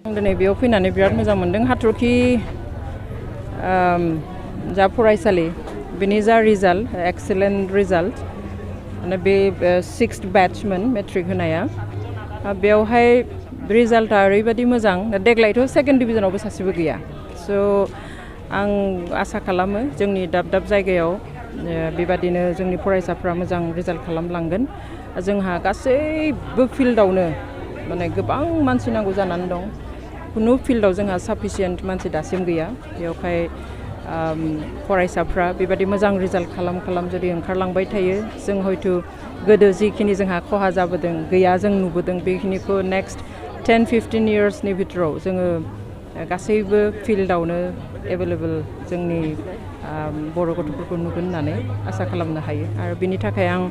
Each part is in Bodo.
दिनै बेयाव फैनानै बिराद मोजां मोनदों हाथरखि जा फरायसालि बेनि जा रिजाल्ट एक्सेलेन्ट रिजाल्ट माने बे 6th बैचमोन मेट्रिक होनाया बेवहाय रिजाल्टआ ओरैबायदि मोजां देग्लायथ' 2nd डिभिजनावबो सासेबो गैया स' आं आसा खालामो जोंनि दाब दाब जायगायाव बेबादिनो जोंनि फरायसाफ्रा मोजां रिजाल्ट खालामलांगोन जोंहा गासैबो फिल्डआवनो माने गोबां मानसि नांगौ जानानै दं कुनु फिल्डआव जोंहा साफिसियेन्ट मानसि दासिम गैया बेवहाय फरायसाफ्रा बेबादि मोजां रिजाल्ट खालाम जुदि ओंखारलांबाय थायो जों हयथ' गोदो जिखिनि जोंहा खहा जाबोदों गैया जों नुबोदों बेखिनिखौ नेक्स्ट 10-15 इयार्सनि भितराव जोङो गासैबो फिल्डआवनो एभेलेबल जोंनि बर' गथ'फोरखौ नुगोन होननानै आसा खालामनो हायो आरो बिनि थाखाय आं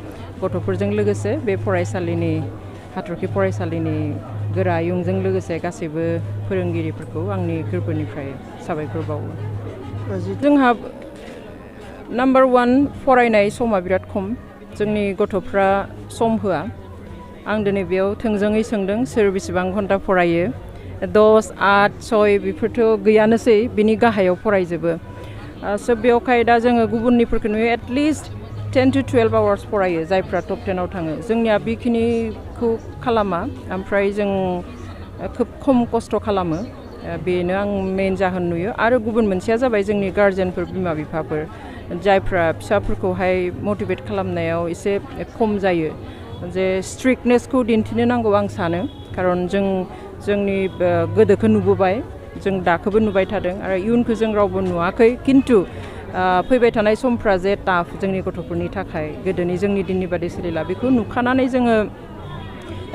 गथ'फोरजों लोगोसे बे फरायसालिनि हाथरखि फरायसालिनि गोरा इयुनजों लोगोसे गासैबो फोरोंगिरिफोरखौ आंनि गोरबोनिफ्राय साबायखर बावो जोंहा नाम्बार 1 फरायनाय समा बिराद खम जोंनि गथ'फ्रा सम होआ आं दिनै बेयाव थोंजोङै सोंदों सोर बेसेबां घन्टा फरायो 10, 8, 6 बेफोरथ' गैयानोसै बिनि गाहायाव फरायजोबो स' बेवहाय दा जोङो गुबुननिफोरखौ नुयो एटलिस्ट 10 to 12 आवार्स फरायो जायफ्रा टप 10आव थाङो जोंनिया बेखिनिखौ खालामा ओमफ्राय जों खोब खम खस्थ' खालामो बेनो आं मेन जाहोन नुयो आरो गुबुन मोनसेया जाबाय जोंनि गार्जेनफोर बिमा बिफाफोर जायफ्रा फिसाफोरखौहाय मटिभेट खालामनायाव एसे खम जायो जे स्ट्रिक्टनेसखौ दिन्थिनो नांगौ आं सानो खारन जोंनि गोदोखौ नुबोबाय जों दाखौबो नुबाय थादों आरो इयुनखौ जों रावबो नुवाखै खिन्थु फैबाय थानाय समफ्रा जे टाफ जोंनि गथ'फोरनि थाखाय गोदोनि जोंनि दिननि बादि सोलिला बेखौ नुखानानै जोङो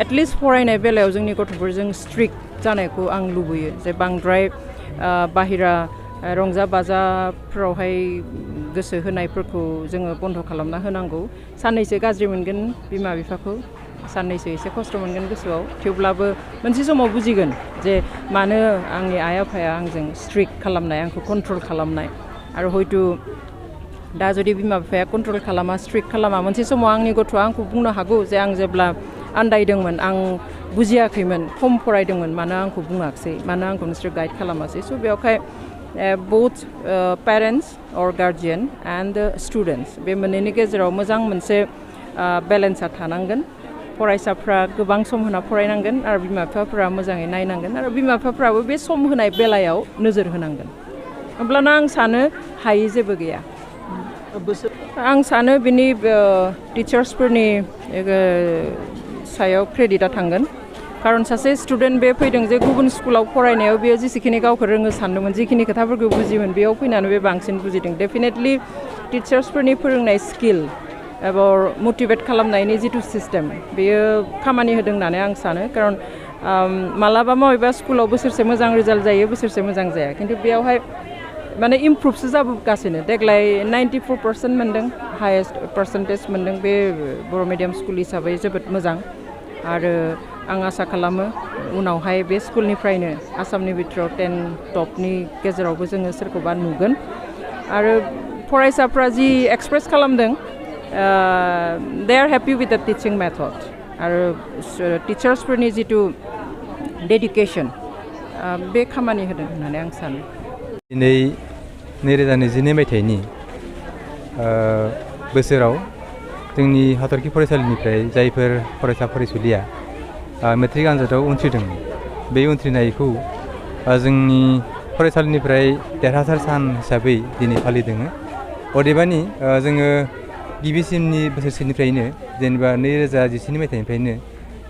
एटलिस्ट फरायनाय बेलायाव जोंनि गथ'फोरजों स्ट्रिक्ट जानायखौ आं लुबैयो जे बांद्राय बाहेरा रंजा बाजाफ्रावहाय गोसो होनायफोरखौ जोङो बन्द' खालामना होनांगौ साननैसो गाज्रि मोनगोन बिमा बिफाखौ साननैसो एसे खस्थ' मोनगोन गोसोआव थेवब्लाबो मोनसे समाव बुजिगोन जे मानो आंनि आइ आफाया आंजों स्ट्रिक्ट खालामनाय आंखौ कन्ट्रल खालामनाय आरो हयथ' दा जुदि बिमा बिफाया कन्ट्रल खालामा स्ट्रिक्ट खालामा मोनसे समाव आंनि गथ'आ आंखौ बुंनो हागौ जे आं जेब्ला आन्दायदोंमोन आं बुजियाखैमोन खम फरायदोंमोन मानो आंखौ बुङाखसै मानो आंखौ नोंसोर गाइड खालामासै स' बेवहाय both parents or guardian and the students बे मोननैनि गेजेराव मोजां मोनसे बेलेन्सआ थानांगोन फरायसाफ्रा गोबां सम होना फरायनांगोन आरो बिमा बिफाफ्रा मोजाङै नायनांगोन आरो बिमा बिफाफ्राबो बे सम होनाय बेलायाव नोजोर होनांगोन अब्लाना आं सानो हायै जेबो गैया आं सानो बिनि टिचार्सफोरनि सायाव क्रेडिटआ थांगोन खारन सासे स्टुडेन्ट बे फैदों जे गुबुन स्कुलाव फरायनायाव बेयो जेसेखिनि गावखौ रोङो सानदोंमोन जिखिनि खोथाफोरखौ बुजियोमोन बेयाव फैनानै बे बांसिन बुजिदों डेफिनेटलि टिचार्सफोरनि फोरोंनाय स्किल एबा मटिभेट खालामनायनि जिथु सिस्टेम बेयो खामानि होदों होननानै आं सानो खारन मालाबा माबेबा स्कुलाव बोसोरसे मोजां रिजाल्ट जायो बोसोरसे मोजां जाया खिन्थु बेयावहाय माने इमप्रुभसो जाबोगासिनो देग्लाय 94% मोनदों हायेस्ट पार्सेन्टेज मोनदों बे बर' मिडियाम स्कुल हिसाबै जोबोद मोजां आरो आं आसा खालामो उनावहाय बे स्कुलनिफ्रायनो आसामनि बिथोराव 10 टपनि गेजेरावबो जोङो सोरखौबा नुगोन आरो फरायसाफ्रा जि एक्सप्रेस खालामदों दे आर हेपि विथ द टिचिं मेथड आरो टिचार्सफोरनि जिथु डेडिकेसन बे खामानि होदों होननानै आं सानो दिनै 2022 मायथाइनि बोसोराव जोंनि हाथरखि फरायसालिनिफ्राय जायफोर फरायसा फरायसुलिया मेट्रिक आनजादाव उनथ्रिदोंमोन बे उनथ्रिनायखौ जोंनि फरायसालिनिफ्राय देरहासार सान हिसाबै दिनै फालिदों अदेबानि जोङो गिबिसिननि बोसोरसेनिफ्रायनो जेनेबा 2011 मायथाइनिफ्रायनो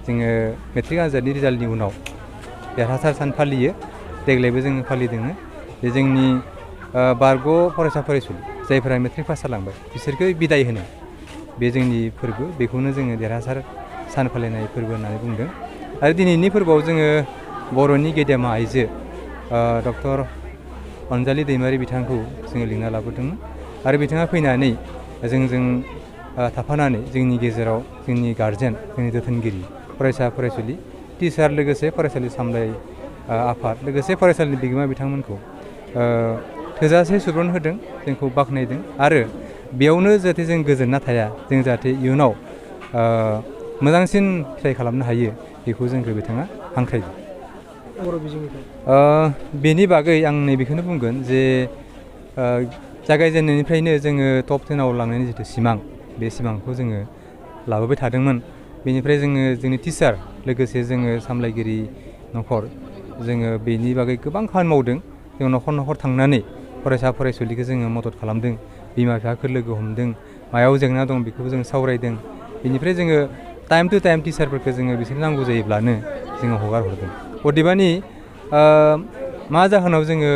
जोङो मेट्रिक आनजादनि रिजाल्टनि उनाव देरहासार सान फालियो देग्लायबो जोङो फालिदों जे जोंनि बारग' फरायसा फरायसुलि जायफोरा मेट्रिक पास जालांबाय बिसोरखौ बिदाय होनो बे जोंनि फोरबो बेखौनो जोङो देरहासार सान फालिनाय फोरबो होननानै बुंदों आरो दिनैनि फोरबोआव जोङो बर'नि गेदेमा आइजो डक्टर अनजालि दैमारि बिथांखौ जोङो लिंना लाबोदोंमोन आरो बिथाङा फैनानै जोंजों थाफानानै जोंनि गेजेराव जोंनि गार्जेन जोंनि जोथोनगिरि फरायसा फरायसुलि टिचार लोगोसे फरायसालि सामलाय आफाद लोगोसे फरायसालिनि बिगोमा बिथांमोनखौ थोजासे सुबुरुन होदों जोंखौ बाख्नायदों आरो बेयावनो जाहाथे जों गोजोनना थाया जों जाहाथे इयुनाव मोजांसिन फिथाइ खालामनो हायो बेखौ जोंखौ बिथाङा हांख्रायदों बर' बिजोंनिफ्राय? बेनि बागै आं नैबेखौनो बुंगोन जे जागायजेननायनिफ्रायनो जोङो टप 10आव लांनायनि जिथु सिमां बे सिमांखौ जोङो लाबोबाय थादोंमोन। बेनिफ्राय जोङो जोंनि टिचार लोगोसे जोङो सामलायगिरि न'खर जोङो बेनि बागै गोबां खामानि मावदों। जों न'खर न'खर थांनानै फरायसा फरायसुलिखौ जोङो मदद खालामदों, बिमा बिफाखौ लोगो हमदों, मायाव जेंना दं बेखौबो जों सावरायदों। बेनिफ्राय जोङो टाइम टु टाइम टिचारफोरखौ जोङो बिसोरनो नांगौ जायोब्लानो जोङो हगार हरदों। अदेबानि मा जाहोनाव जोङो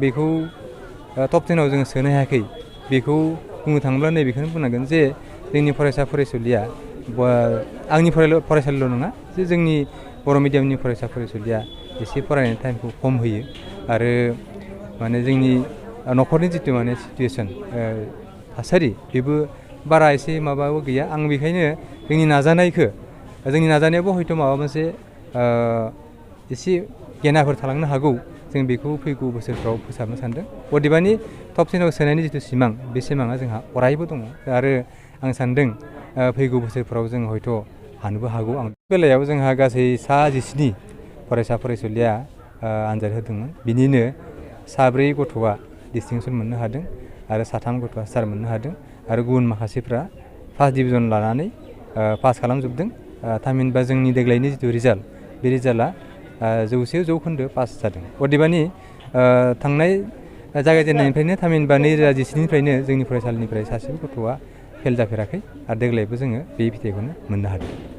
बेखौ टप 10आव जोङो सोनो हायाखै बेखौ बुंनो थाङोब्ला नैबेखौनो बुंनांगोन जे जोंनि फरायसा फरायसुलिया आंनि फरायसालिल' नङा जे जोंनि बर' मिडियामनि फरायसा फरायसुलिया एसे फरायनाय टाइमखौ खम होयो आरो माने जोंनि न'खरनि जिथु माने सिटुवेसन थासारि बेबो बारा एसे माबाबो गैया। आं बेखायनो जोंनि नाजानायावबो हयथ' माबा मोनसे एसे गेनाफोर थालांनो हागौ। जों बेखौ फैगौ बोसोरफ्राव फोसाबनो सानदों। अदेबानि टप 10आव सोनायनि जिथु सिमां बे सिमाङा जोंहा अरायबो दङ आरो आं सानदों फैगौ बोसोरफ्राव जों हयथ' हानोबो हागौ। आं बे बेलायाव जोंहा गासै 17 फरायसा फरायसुलिया आनजाद होदोंमोन। बिनिनो 4 गथ'आ डिस्टिंसन मोननो हादों आरो 3 गथ'आ स्टार मोननो हादों आरो गुबुन माखासेफ्रा फार्स्ट डिभिजन लानानै पास खालामजोबदों। थामहिनबा जोंनि देग्लायनि जिथु रिजाल्ट बे रिजाल्टआ 100% पास जादों। अदेबानि थांनाय जागायजेननायनिफ्रायनो थामहिनबा 2017निफ्रायनो जोंनि फरायसालिनिफ्राय सासेबो गथ'आ फेल जाफेराखै आरो देग्लायबो जोङो बे फिथाइखौनो मोननो हादों।